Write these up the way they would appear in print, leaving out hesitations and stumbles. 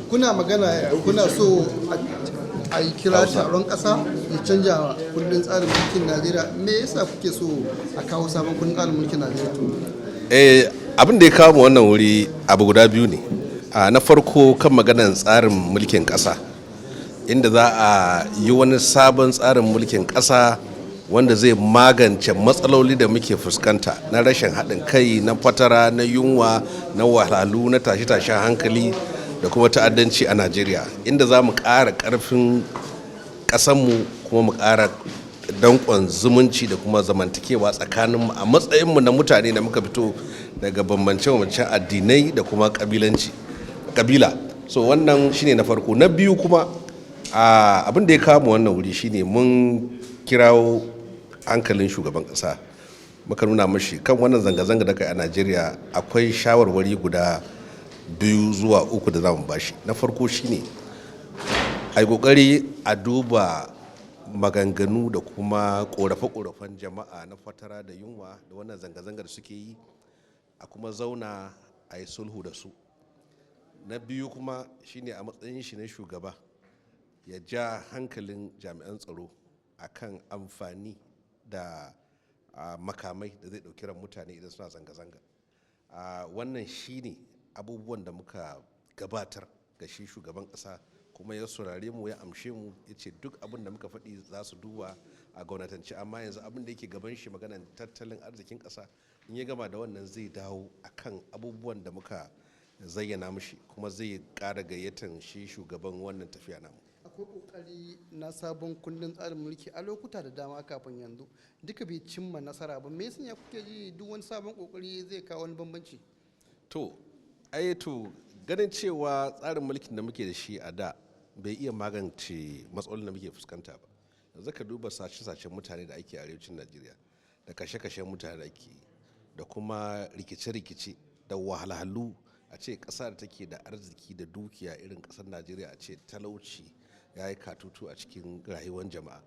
Kuna magana, kuna so a yi kira taron ƙasa ya canja kundin tsarin mulkin Najeriya. Me yasa kuke so a kawo sabon kundin tsarin mulkin Najeriya? Abin da ya kawo mu wannan wuri abu guda biyu ne. Na farko, kan maganar tsarin mulkin ƙasa, inda za a yi wani sabon tsarin mulkin ƙasa wanda zai magance matsaloli da muke fuskanta na rashin haɗin kai, na fatara, na yunwa, na wahalhalu, na tashe-tashen hankali da kuma ta'addanci a Najeriya, inda za mu ƙara ƙarfin ƙasanmu kuma mu ƙara danƙon zumunci da kuma zamantakewa tsakaninmu a matsayinmu na mutane da muka fito daga bambance-bambancen addinai da kuma ƙabilanci, ƙabila. So wannan shine na farko. Na biyu kuma, abin da ya kawo mu wannan wuri shine mun kirawo hankalin shugaban ƙasa, muka nuna mashi kan wannan zanga-zanga da kai a Najeriya, akwai shawarwari guda biyu zuwa uku da za mu bashi. Na farko shine a yi kokari a duba maganganu da kuma korafe-korafen jama'a na fatara da yunwa da wannan zanga-zangar suke yi, a kuma zauna a yi sulhu da su. Na biyu kuma shine, a matsayin shi na shugaba, ya ja hankalin jami'an tsaro akan amfani da makamai da zai ɗauki ran mutane idan suna zanga-zanga. Wannan shine abubuwan da muka gabatar ga shi shugaban ƙasa, kuma ya saurare mu, ya amshe mu, ya ce duk abin da muka faɗi za su duba a gwamnatance. Amma yanzu abin da yake gaban shi maganan tattalin arzikin ƙasa. In ya gama da wannan, zai dawo akan abubuwan da muka zayyana mishi, kuma zai ƙara gayyatan shi shugaban wannan tafiya namu. Akwai kokari na sabon kundin tsarin mulki a lokuta da dama kafin yanzu, duka bai cimma nasara ba. Me yasa ya kuke ji duk wani sabon kokari zai kawo wani bambanci? To ai, to ganin cewa tsarin mulkin da muke da shi a da bai iya magance matsalolin da muke fuskanta ba. Yanzu ka duba sace-sacen mutane da ake a arewacin Najeriya, da kashe-kashen mutane da ake yi, da kuma rikice-rikice da wahalhalu. A ce ƙasa da take da arziki da dukiya irin ƙasar Najeriya, a ce talauci ya yi katutu a cikin rayuwar jama'a.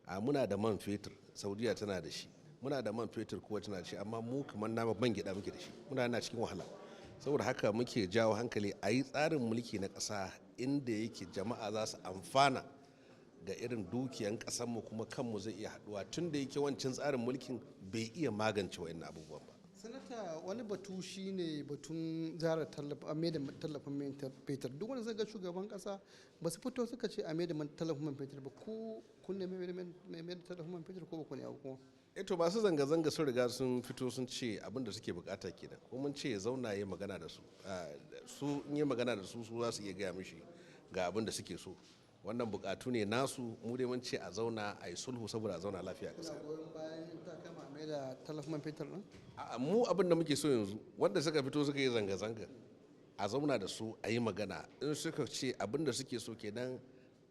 A muna da man fetur, Saudiya tana da shi. Muna da man fetur, kuwa tana da shi, amma mu kamar nama man gyaɗa muke da shi. Muna na cikin wahala. Saboda haka muke jawo hankali a yi tsarin mulki na ƙasa inda yake jama'a za su amfana da irin dukiyan ƙasarmu, kuma kanmu zai iya haɗuwa, tun da yake wancan tsarin mulkin bai iya magance wa'annan abubuwan ba. Sanata, wani batu shine batun zara tallafin da tallafin man fetur. Duk wanda zai ga shugaban kasa, ba su fito suka ce a mai da tallafin man fetur ba. Ko kun ne mai da tallafin man fetur, ko ba ku ne abu kuma? To, masu zanga-zanga sun riga sun fito sun ce abin da suke bukata kenan, ko mun ce ya zauna ya magana da su. Su in yi magana da su, su za su iya gaya mishi ga abin da suke so. Wannan bukatu ne nasu. Mu dai mun ce a zauna a yi sulhu saboda a zauna lafiya a ƙasa. Goyon bayan ta kama a mai da tallafin man fetur din? Mu abin da muke so yanzu, wanda suka fito suka yi zanga-zanga, a zauna da su a yi magana. In suka ce abin da suke so kenan,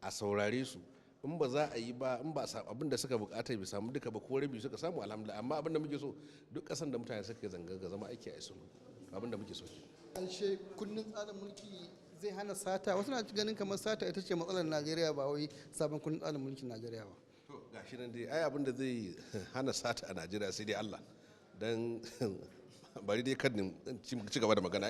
a saurare su. In ba za a yi ba, in ba abin da suka bukata bai samu duka ba, ko rabi suka samu, alhamdulillah. Amma abin da muke so, duk kasan da mutane suka yi zanga-zanga, zama aiki a yi sulhu. Abin da muke so kenan. Ƙarshe, kundin tsarin mulki zai hana sata? Wasu na ganin kamar sata ita ce matsalar Najeriya, ba wai sabon kundin tsarin mulkin Najeriya ba. To, gashi nan dai, ai abin da zai hana sata a Najeriya sai dai Allah. Dan bari dai kan ci gaba da magana.